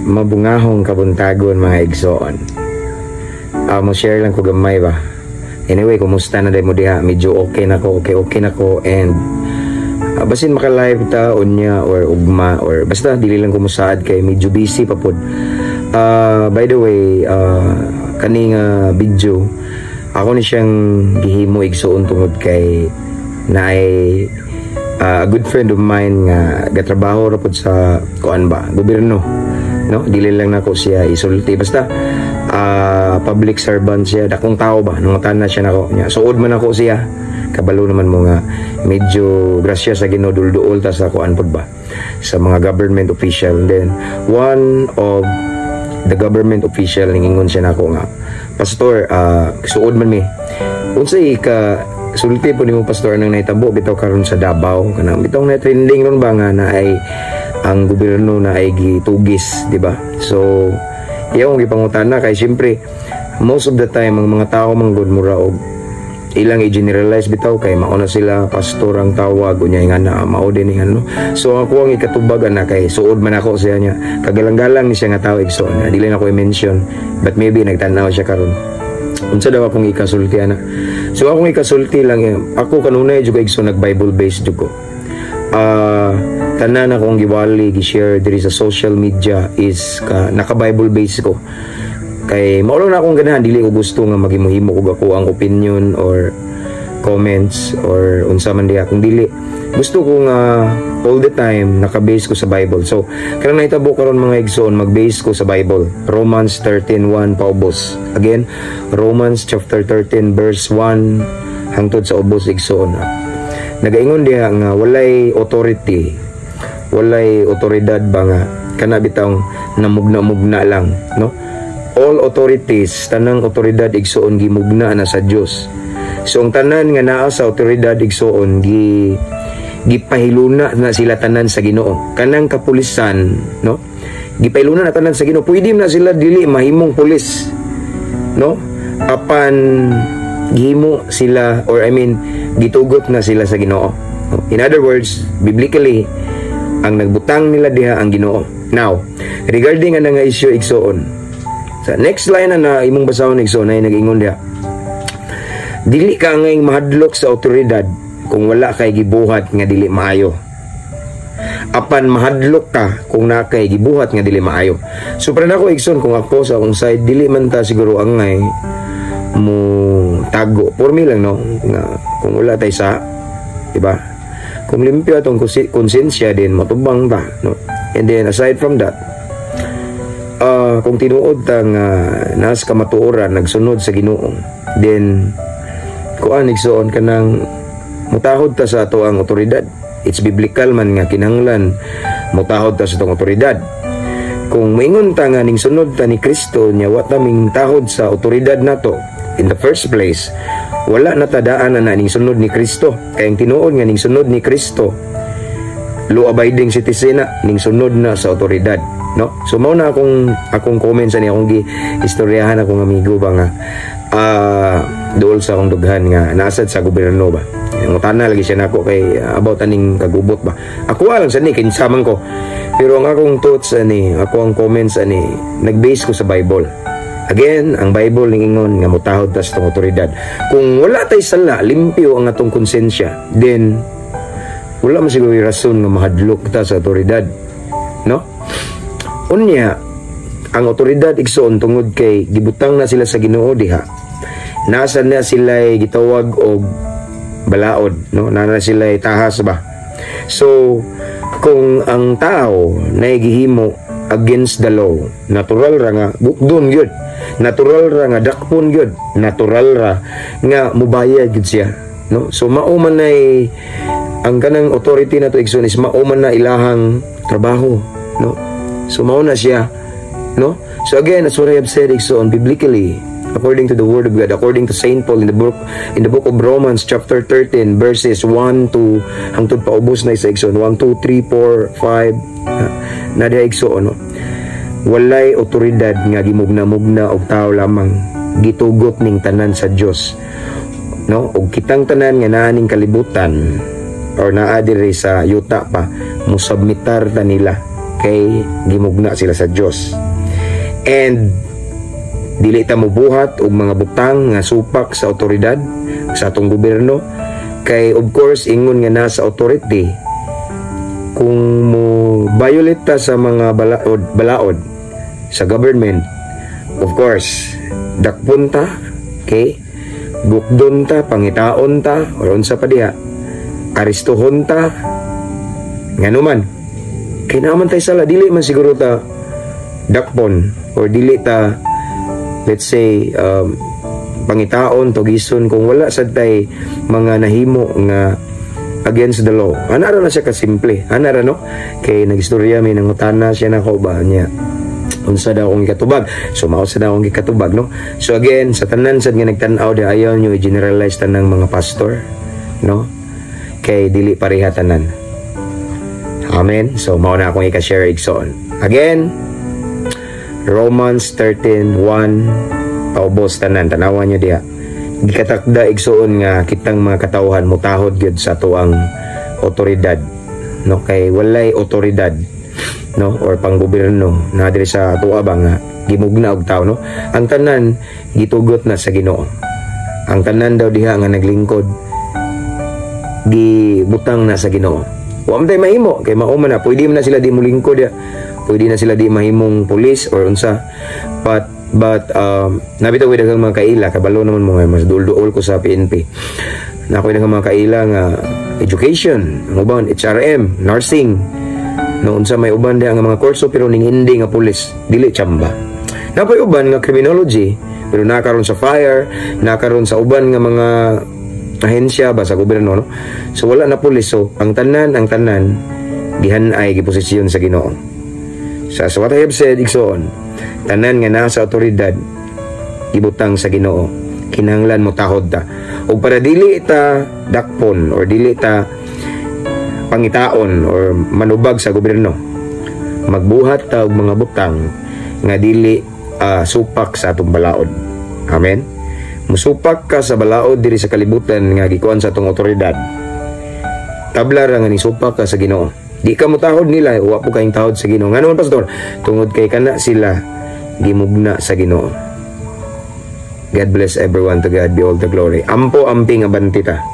Mabungahong kabuntagon, mga igsoon. Mo share lang ko gamay ba. Anyway, kumusta na diay mo diha? Medyo okay na ko, okay na ko and basin maka-live ta unya or ugma or basta dili lang ko musaad kay medyo busy pa pod. By the way, kani nga video ako ni siyang gihimo, igsoon, tungod kay naay a good friend of mine nga gatrabaho ra pod sa kuan ba, gobyerno, no? Dili lang nako siya isulti, basta public servant siya, dakong tao ba. Nangutana siya nako nya, suod man ako siya, kabalo naman mo nga medyo grasya sa Ginoo, dulduol ta sa kuan pod ba, sa mga government official. And then one of the government official, ningingon siya nako nga, "Pastor, suod man mi, unsay ka sulti po nimo, Pastor, anang nahitabo bitaw karon sa Davao, kanang bitaw na trending ron ba nga na ay ang gobyerno na ay gitugis, di ba?" So iyang gipangutana kay siyempre most of the time ang mga tao man gud mura og ilang i-generalize bitaw kay mao na sila, pastor ang tawag, unya nga na mao din nga ano. So ako ang ikatubag ana kay suod man ako siya niya, kagalang-galang ni siya nga tao, igsoon, na dili na ko i-mention, but maybe nagtan-aw siya karon, unsa daw akong ikasulti ana. So akong ikasulti lang eh, ako kanunay jud ko, igsoon, nag Bible based jud ko. Tanan akong giwali, gi-share diri sa social media is ka, naka Bible based ko kay mao lang na akong ganahan. Dili ko gusto nga maghimo-himo og ako ang opinion or comments or unsa man diha. Kung dili gusto ko nga all the time naka-base ko sa Bible. So kanang nahitabo karon, mga igsoon, mag-base ko sa Bible, Romans 13:1 paubos. Again, Romans chapter 13 verse 1 hangtod sa ubos, igsoon. Nagaingon diha nga walay authority, walay otoridad ba nga kana bitawng namugna-mugna lang, no? All authorities, tanang otoridad, igsoon, gimugna na sa Dios. So ang tanan nga naa sa otoridad, igsoon, gipahiluna na sila tanan sa Ginoo. Kanang kapulisan, no, gipahiluna na tanan sa Ginoo. Pwede na sila dili mahimong pulis, no, apan gihimo sila or I mean gitugot na sila sa Ginoo. In other words, biblically, ang nagbutang nila diha ang Ginoo. Now, regarding ana nga issue, igsoon, sa next line na, na imong basahon, igsoon, ay nag-ingon diha, "Dili ka angay mahadlok sa otoridad kung wala kay gibuhat nga dili maayo. Apan mahadlok ka kung naa kay gibuhat nga dili maayo." So para nako, igsoon, kung ako sa akong side, dili man ta siguro angay mo tago. For me lang, no, nga kung wala tay sa, diba? Kung limpyo atong konsensya din, matubang ta, no? And then aside from that, kung tinuod ta nga nas kamatuoran, nagsunod sa Ginoo, then kuan, igsoon, kanang mutahod ta sa ato ang otoridad. It's biblical man nga kinahanglan mutahod ta sa atong otoridad. Kung maingon ta nga ning sunod ta ni Kristo nya wa ta ming tahod sa otoridad nato, in the first place wala na tadaan na ning sunod ni Kristo, kay ang tinuod nga ning sunod ni Kristo, law abiding citizen na, ning sunod na sa otoridad, no? So mao na akong comment sa ni akong gi istoryahan akong amigo ba nga duol sa akong dughan nga nasad sa gobyerno ba. Ngutana lagi siya nako kay about aning kagubot ba. Ako lang sa ni kinsa man ko, pero ang akong thoughts ani, ako ang comments ani, nag-base ko sa Bible. Again, ang Bible ningingon nga mutahod ta sa otoridad. Kung wala tay sala, limpyo ang atong konsensya, then wala man siguro rason nga mahadlok ta sa otoridad, no? Unya, ang otoridad, igsoon, tungod kay gibutang na sila sa Ginoo diha, nasa na sila gitawag og balaod, no? Nana sila tahas ba. So kung ang tao na gihimo against the law, natural ra nga bukdon gyud, natural ra nga dakpon gyud, natural ra nga mubayad gyud siya, no? So mao man nay ang kanang authority na to, igsoon, is mao man na ilahang trabaho, no? So mao na siya, no? So again, as what I have said, igsoon, biblically, according to the word of God, according to Saint Paul in the book of Romans chapter 13 verses 1 to hangtod paubos na isa, igsoon, 1 2 3 4 5 na diha, igsoon, no? Walay otoridad nga gimugna-mugna og tao lamang, gitugot ning tanan sa Dios, no? Og kitang tanan nga naa ning kalibutan or naa diri sa yuta pa, musubmitar ta nila. Kay gimugna sila sa Dios. And dili ta mobuhat og mga butang nga supak sa otoridad sa atong gobyerno, kay of course ingon nga nasa authority, kung mo violate ta sa mga balaod balaod sa government, of course dakpon ta, okay, gukdon ta, pangitaon ta, or unsa pa diha, arestuhon ta. Ngano man? Kay naa man tay sala. Dili man siguro ta dakpon or dili ta, let's say, pangitaon, tugison kung wala sad tay mga nahimo nga against the law. Ana ra na siya kasimple. Ana ra, no? Kay nagistorya mi, nangutana siya nako ba niya, unsa daw akong gikatubag. So mao sa daw akong gikatubag, no? So again, sa tanan sad nga nagtan-aw di, ayaw nyo i-generalize tanang mga pastor, no? Kay dili pareha tanan. Amen. So mao na akong ika-share, igsoon. Again, Romans 13:1 paubos tanan, tanawan nyo diha. Gikatakda, igsoon, nga kitang mga katawhan mutahod gyud sa atoang otoridad, no? Kay walay otoridad, no, or panggobyerno na diri sa atoa ba nga gimugna og tawo, no? Ang tanan gitugot na sa Ginoo. Ang tanan daw diha nga naglingkod, gibutang na sa Ginoo. Wa man tay mahimo kay mao man na. Pwede man na sila di molingkod diha, pwede na sila di mahimong pulis or unsa. But naa bitaw ko'y daghang mga kaila, kabalo naman mo nga mas duol-duol ko sa PNP. Naa ko'y daghang mga kaila nga education, ang uban HRM, nursing, no, unsa may uban diha nga mga kurso, pero ning hindi nga pulis, dili chamba. Naa poy uban nga criminology, pero nakaron sa fire, nakaron sa uban nga mga ahensya ba sa gobyerno, no? So wala na pulis. So ang tanan gihan ay giposisyon sa Ginoo. Sa so what I have said, igsoon, tanan nga nasa otoridad ibutang sa Ginoo. Kinahanglan mo tahod ta. Ug para dili ta dakpon or dili ta pangitaon or manubag sa gobyerno, magbuhat ta og mga butang nga dili supak sa atong balaod. Amen. Musupak ka sa balaod diri sa kalibutan nga gikuan sa atong otoridad, tabla ra nga nisupak ka sa Ginoo. Di ka motahod nila, wa po kayong tahod sa Ginoo. Ngano man, pastor? Tungod kay kana sila gimugna sa Ginoo. God bless everyone. To God be all the glory. Ampo, amping, abante ta.